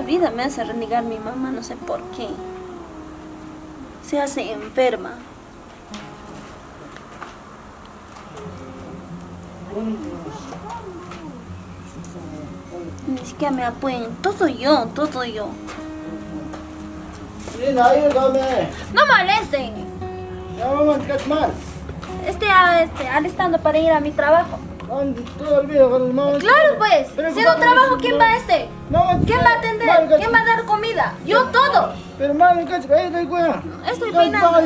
vida me hace renegar mi mamá, no sé por qué. Se hace enferma. Ni siquiera me apoyan. Todo yo, todo yo. ¡No molesten! Estoy alistando para ir a mi trabajo. Claro pues, si no trabajo, ¿quién va a este? ¿Quién va a atender? ¿Quién va a dar comida? Yo todo. Estoy peinando.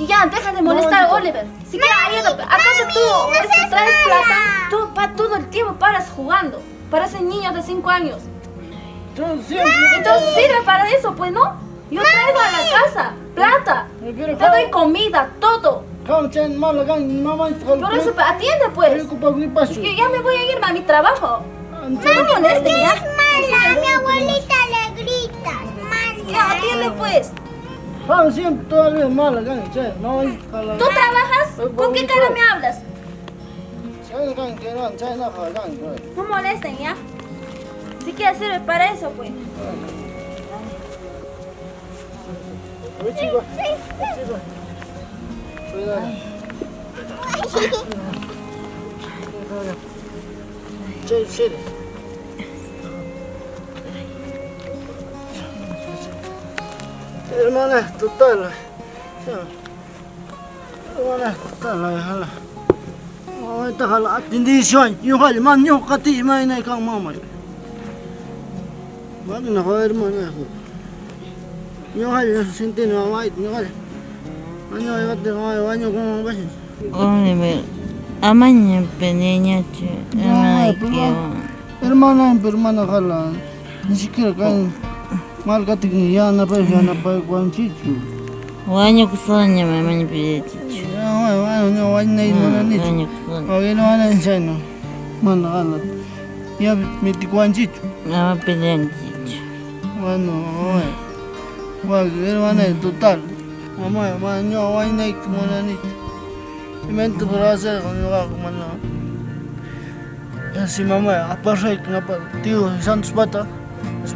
Ya, deja de molestar, Oliver. Si quieres ayuda, ¿acaso tú traes plata? Tú pa, todo el tiempo paras jugando. Pareces niño de 5 años. Entonces sirve para eso, pues, ¿no? Yo traigo a la casa plata. Te doy comida, todo. Por eso, atiende, pues. Es que ya me voy a ir a mi trabajo. No me molesten, ya. Es mala, a mi abuelita le gritas, mala. Ya, atiende, pues. ¿Tú trabajas? ¿Con qué cara me hablas? No molesten, ¿ya? Si quieres sirve para eso, pues. Hermana, total. Hermana, total. Mamá, jala atendishuan, ñuqalla mana ñuqati imaynay kan mamay. Mana hermana. Ñuqalla sintini mamay, ñuqalla. Año ayvate mamay, baño como vayan. Oliver, amaña peleañachu, hermanaykiwan. Hermana, hermana, jala. Ni siquiera kan malkatik yanapay yanapaykuwanchikchu. Wañukusqañam amaña peleachichu. Bueno, wañay mananichu. Wañukusqañam. Wawina chayna. Mana jala. Ya mitikuwanchikchu. Ama peleanchichu. Bueno, mamá. Bueno, hermana, total. Mamá, mamá, ñuqa wañayta munanichu. Imanta hacer ñuqaqa mana. Si mamá, apasayki napa, tío Santos pata,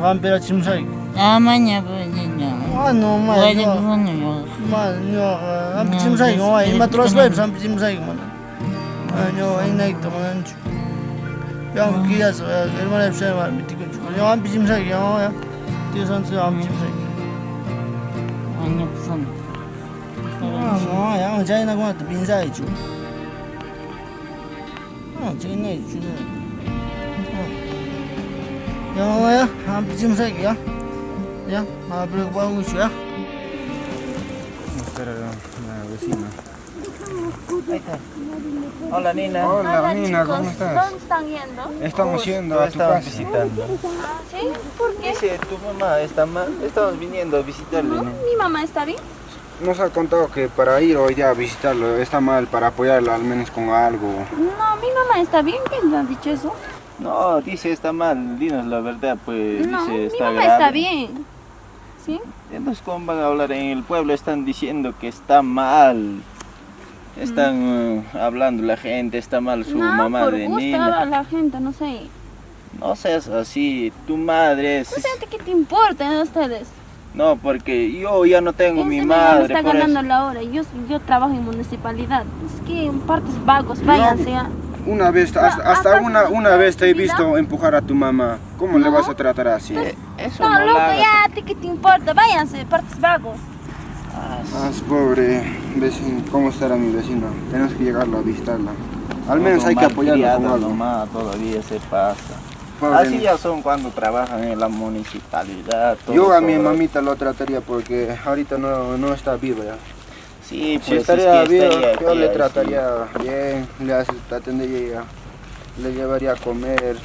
hampirachimusayki. Amaña peleaña. Bueno, mamá, Wañukusqañam ñuqaqa. mana ñuqaqa hampichimusayki, mamá, imata ruraspaypas hampichimusayki, mana. Ñuqa wañayta munanichu. Ya killas, hermana, mitikunchu. Ñuqa hampichimusayki, mamá, ya. Tío Santos hampichimusayki. Wañukusqañam. No, ya, chaynakunata pinsaychu. No, chaynaychu. Ya, mamá, ya, hampichimusayki, ya. Ya, mana preocupakunkichu, ya. Mostrar a la vecina. Hola Nina. Hola, Nina, ¿cómo chicos. estás? ¿Dónde están yendo? Estamos yendo a tu Estamos casa. visitando. Ah, ¿sí? ¿Por qué? Dice, tu mamá está mal. Estamos viniendo a visitarle. No, Nina. mi mamá está bien. Nos ha contado que para ir hoy día a visitarlo está mal, para apoyarlo al menos con algo. No, mi mamá está bien. ¿Quién le ha dicho eso? No, dice está mal. Dinos la verdad, pues. No, dice mi está mamá grave. está bien. ¿Sí? Entonces, ¿cómo van a hablar? En el pueblo están diciendo que está mal. Están hablando la gente, está mal su Mm. no, mamá por de gusto Nina. habla la gente, no sé. No seas así, tu madre es... No sé, ¿a ti qué te importa a ustedes? No, porque yo ya no tengo mi Ese me madre. está por ganando eso. la hora. Yo trabajo en municipalidad. Es que en partes vagos, váyanse. ya. Una vez, hasta, hasta ¿acaso una, no una vez te he vida? visto empujar a tu mamá. ¿Cómo le No. vas a tratar así? Eso No, no loco, la hagas. ya, ¿a ti qué te importa? Váyanse, partes vagos. Ah, pobre vecino, ¿cómo estará mi vecino? Tenemos que llegarlo a visitarla. Al menos Todo hay que apoyarlo con malcriado algo. nomás, todavía se pasa. Pobre Así niño. ya son cuando trabajan en la municipalidad. todo Yo a mi sobre. mamita lo trataría porque ahorita no, no está viva ya. Sí, pues Si estaría es que viva, estaría yo aquí, le así. trataría bien, le atendería, le llevaría a comer.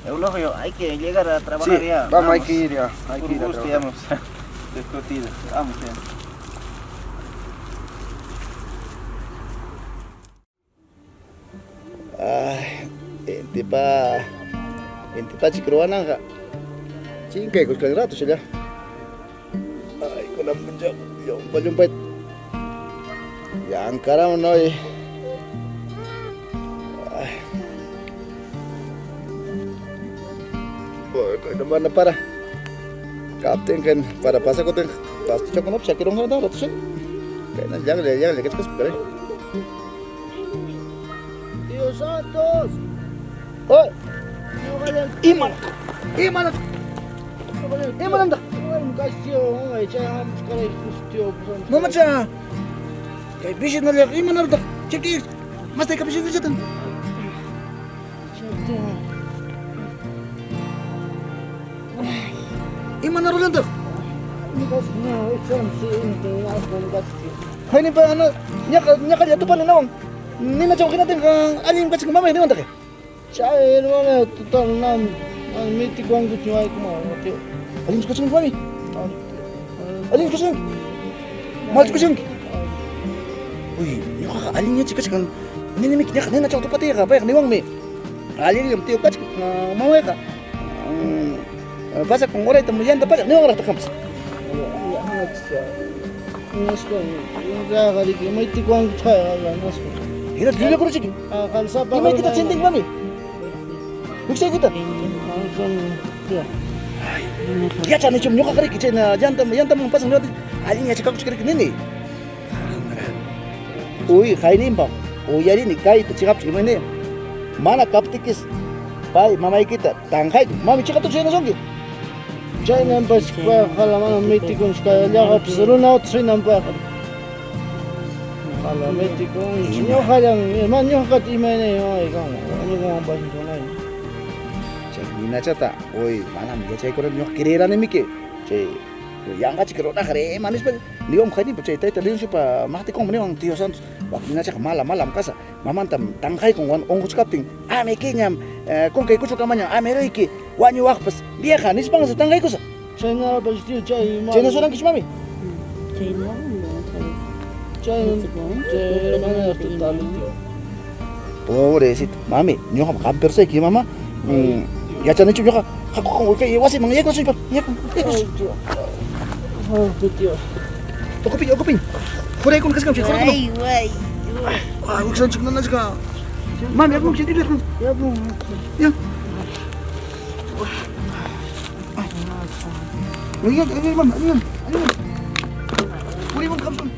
Eulogio, hay que llegar a trabajar Sí, ya. vamos, hay que ir ya, hay Por que ir a gusto ya trabajar. hemos discutido. Vamos ya. Ay, intipa, intipa chikruwananqa. Chinkaykuchkan rato chaylla. Ay, kunan punchaw llumpa llumpayta llankaramun hoy. Ay. Mana para kaptinqa para pasakutinqa pastuchakunapas chakirunqa ratuchin. Kayna llaqlla llaqlla kachkaspa caray. Tío Santos. ¡Oy! Ima ima imanantaq? Mamacha, kay vishinallayqa imanarutaq? Chaki mastayka vishinallatan. Imanarulantaq? Haynipa ana ñaqa ñaqalla tupani nawan. Ninachaw hinatinqa allin kachkan mamay niwantaq. Chay hermana total nam mitikunkuchu ñuqayku tío. Allinchu kachkanki mami? Allinchu kachkanki? Malchu kachkanki? Uy, ñuqaqa allinñachi kachkan. Ninimiki ñaqa ninachaw tupatiyqa payqa niwanmi. Allinllam tío kachkan mamayqa. Pasakun urayta llanta pallaq niwanraqtaq qampas. Hina llullakuruchiki. Imaykita chintinki mami? Wiksaykita? Yachanichum ñuqaqa chayna llanta llantaman pasan niwaptin allin yachakakuchkariki nini. Uy, hayninpa uyarini kayta chiqapchu imayna mana kaptikis pay mamaykita tanqayku. Mami chiqaptachu chaynasunki? Chaynampas payqa mana mitikunchu kay llaqapas runa rinanpaqqa. Jala mitikunchu ñuqallan mana ñuqata imayna mamay kanman wañukunmanpas runay. Chay ninachata uy manam yachaykurani ñuqa creeranimiki chay yanqachik runaqa rima nispa niwanmi hayninpa chay tayta Leonciopa maqtikunmi niwan tío Santos wak ninachaqa mala malam kasa mamantam tanqaykun wan unquchkaptin amikiñam kunkay kuchukamañam amiruyki wañuwaqpas vieja nispansi tanqaykusa. Chaynarapas tío chay Chayna surankichu mami? Chay chay hermana total tío. Pobrecito, mami, ñuqam hampirsayki mama. Yachanichu ñuqa haku kay wasiman yaykusunchik yayku yaykusun. Ay, tío. Ukupin ukupin. Juraykuna kachkan chay juraykuna. Ay, way. Ay, wiksanchik nanachka. Mami, yaku chay yaku. Ya. Ay, ay, mami, ayun, ayun. Juraykuna kamsun.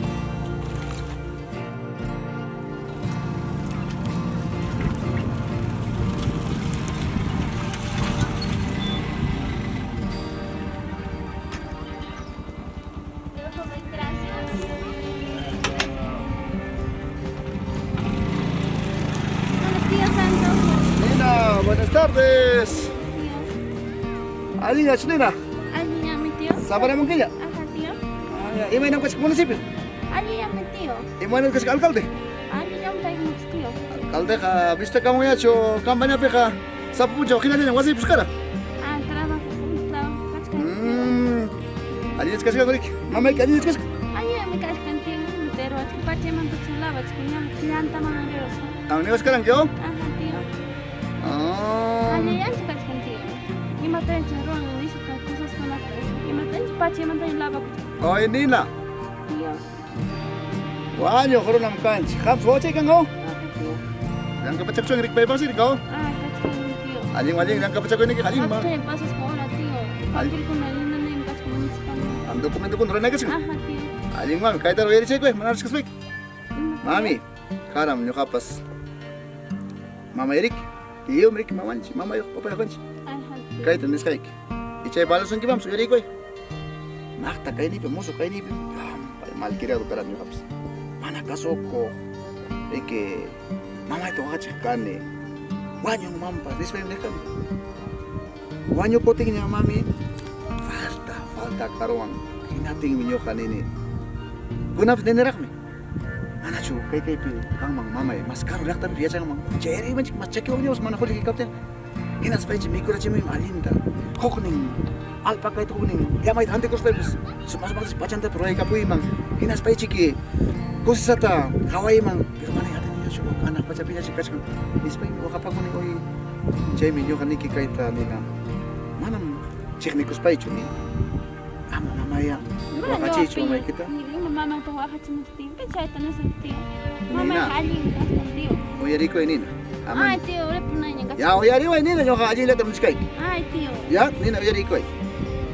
Gracias. Buenos días, Santos. Nena, buenas tardes. Alina, Nena. Alina, mi tío. Sabaramunquilla. Ajá, tío. Imaynam kachka municipio? Alina, mi tío. Imaynam kachka alcalde? Alina, mi tío. Alcaldeqa vistakamunñachu campañapiqa sapa punchaw hinallan wasiypi kara. Ah, trabajo, trabajo, kachka. Allinach kachka riki. Mamayki allinach kachka. Alina, mi kachka, tío. Pero pachamanta chulaba, ñam llanta manangerosa. Ah, niwas karanki, oh? Ajá, tío. Ah. Allinach kachka, tío. Imatancha ruwan nisqa cosaskunata. Imatancha pachamanta lava. Oy, Nina. Tío. Wañuq runam kanchik. Qampas wawachaykan, oh? Ajá, tío. Llamk'apachakuchwan riki paypaqsi riki, oh? Ah, kachka, tío. Allin allin llamk'apachakuyniykiqa allin ma. Kachka pasasqa hora, tío. Papelkuna llenanaymi kachka municipal. Am documentokuna ruranay kachkan. Ajá, tío. Allin mami, kayta uyarichaykuy, mana richkaspayki. Mami, karam ñuqapas mamayrik, tiyum riki mamanchik, mamayuq papayuq kanchik. Ajá, tío. Kayta nisqayki. Ichay balasunkimanpas uyariykuy. Maqta kaynipi, musu kaynipi, llumpay malcriado karani ñuqapas. Mana kasukuq, riki mamayta waqachiq kani. Wañunmanpas nispaymi nirqani. Wañukutinña mami, falta, falta karuwan. Hinatinmi ñuqa nini. Kunapas niniraqmi. Manachu kay kaypi kanman mamay, mas karu llaqtapi yachanman. Chayrimanchik mas chakiwanñapas mana qullqi kaptin. Hinaspaychik mikurachimuyman allinta. Huknin alpakayta huknin llamayta hantikuspaypas sumaq sumaqtas pachanta ruraykapuyman. Hinaspaychiki kusisata qhawayman, pero mana atiniñachu hanaq pachapiñachu kachkan. Nispaymi waqapakuni hoy. Chaymi ñuqa niki kayta nina. Manam chiqnikuspaychu nini. Ama mamaya waqachiychu mamaykita. Ima mamata waqachimuq tío. Chayta nisaq tío. Mamay Nina. allin kachkan tío. Uyarikuy nina. Ama Ay, tío, ripunayña. Manaña Ya uyariway nina ñuqa allinllatam nichkayki. Ay, tío. Ya, nina uyarikuy.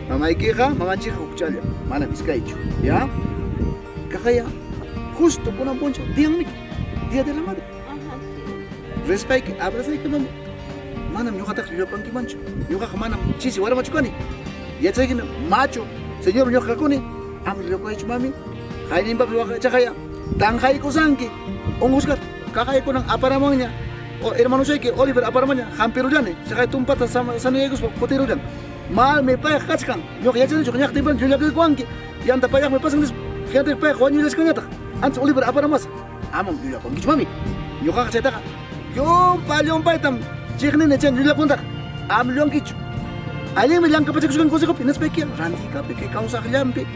Mamaykiqa mamanchikqa hukchalla, manam iskaychu. Ya? Kaqaya justo kunan punchaw diyanmiki, Día de la Madre. Ajá, tío. Respayki, abrazayki mami. Manam ñuqataqa llullapankimanchu. Ñuqaqa manam chisi warmachu kani. Yachaykimi machu, señor ñuqa kakuni. Ama llullapaychu mami. Hayninpapas waqaychaqaya tanqaykusanki. Unqusqata kaqaykunan aparamanña. O hermanuchayki Oliver aparamanña hampirullani. Chaqay tumpata sanuyaykuspa kutirullan. Malmi payqa kachkan. Ñuqa yachanichu ñaqtinpani llullakuykuwanki. Yanta payaqmi pasan nispa. Hinataq payqa wañullachkanñataq. Antes Oliver aparamuwasqa. Amam llullakunkichu mami. Ñuqaqa chaytaqa llumpa llumpaytam chiqnini chay llullakuntaqa. Ama llullankichu. Allinmi llamkapachakuchkan consejopi hinaspayki rantiykapi kay kawsaqllanpi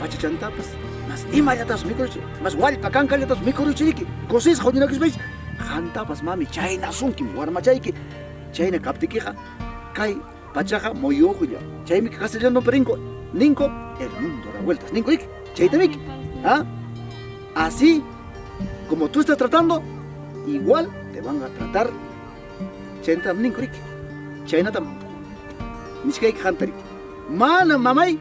pachachantapas mas imallatapas mikhuruchi mas wallpa kankallatapas mikhuruchiyki kusisqa huñunakuspayki qantapas mami chaynasunkim warmachayki chayna kaptikiqa kay pachaqa muyuqlla chaymi castellanopi rinko ninko el mundo da vueltas ninko iki chaytamiki ¿ah? Así como tú estás tratando igual te van a tratar chaynatam ninko riki chaynatam nichkayki qanta riki mana mamay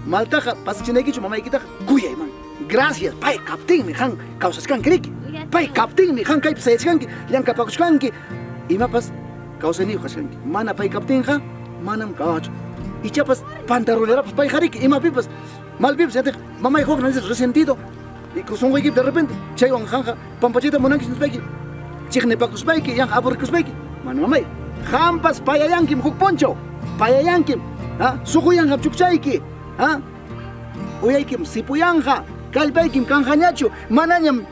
maltaqa pasachinaykichu mamaykitaqa kuyay mami gracias pay kaptinmi qan kawsachkanki riki pay kaptinmi qan kaypi sayachkanki llamkapakuchkanki imapas kawsayniyuq kachkanki mana pay kaptinqa manam kawaqchu ichapas pantarullarapis payqa riki imapipas malpipas yatiq mamay huk resentido y sunquykipi de repente chaywan qanqa pampachayta munanki nispayki chiqnipakuspayki yanqa aburrikuspayki mana mamay qampas payayankim huk punchaw payayankim ha suquyanqam chukchayki ha uyaykim sipuyanqa kallpaykim kanqañachu manañam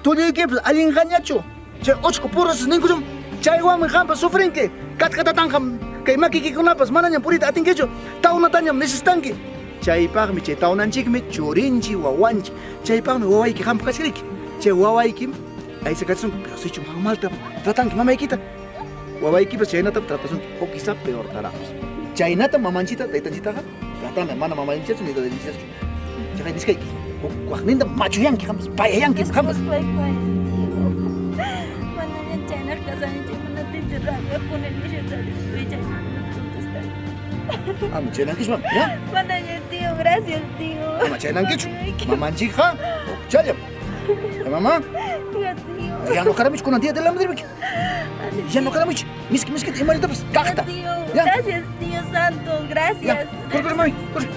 tulluykipas allinqañachu chay uchku purus ninkuchum chaywanmi qampas sufrinki katkatatanqam kay makikikunapas manañam puriyta atinkichu tawnatañam necesitanki chaypaqmi chay tawnanchikmi churinchik wawanchik chaypaqmi wawayki qampa kachkariki chay wawaykim aysakachisunki pero sichum qam malta tratanki mamaykita wawaykipas chaynatam tratasunki o quizá peortaraqpas chaynatam mamanchita taytanchitaqa tratana mana mamanchitachu ni taytanchitachu chaqay niskayki huk waqninta machuyanki qampas payayanki qampas Manaña chaynaq kasanichu imanaptinchik rabiakuni nishuta contestani. Ama chaynankichu mami, ya? Manaña tío, gracias tío. Ama chaynankichu. Mamanchikqa hukchallam. Ya mamá? Ya tío. Ya no karamichu kunan día de la madre. Ya no karamichu. Miski miskita imallatapas kaqta. Tío, Ya. gracias tío santo, gracias. Ya. Corre, corre, mami. Corre.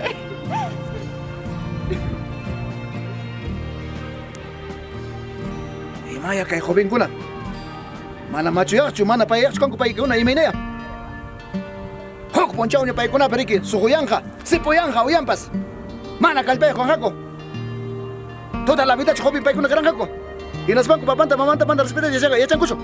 Imaya kay jovenkuna. Mana machuyaqchu, mana payaqchu kanku paykuna imaynaya. Huk punchawña paykunapi riki suquyanqa, sipuyanqa uyanpas. Mana kallpayuq kanqaku. Toda la vidachu joven paykuna karanqaku. Hinaspanku papanta mamanta mana respetayta yachankuchu.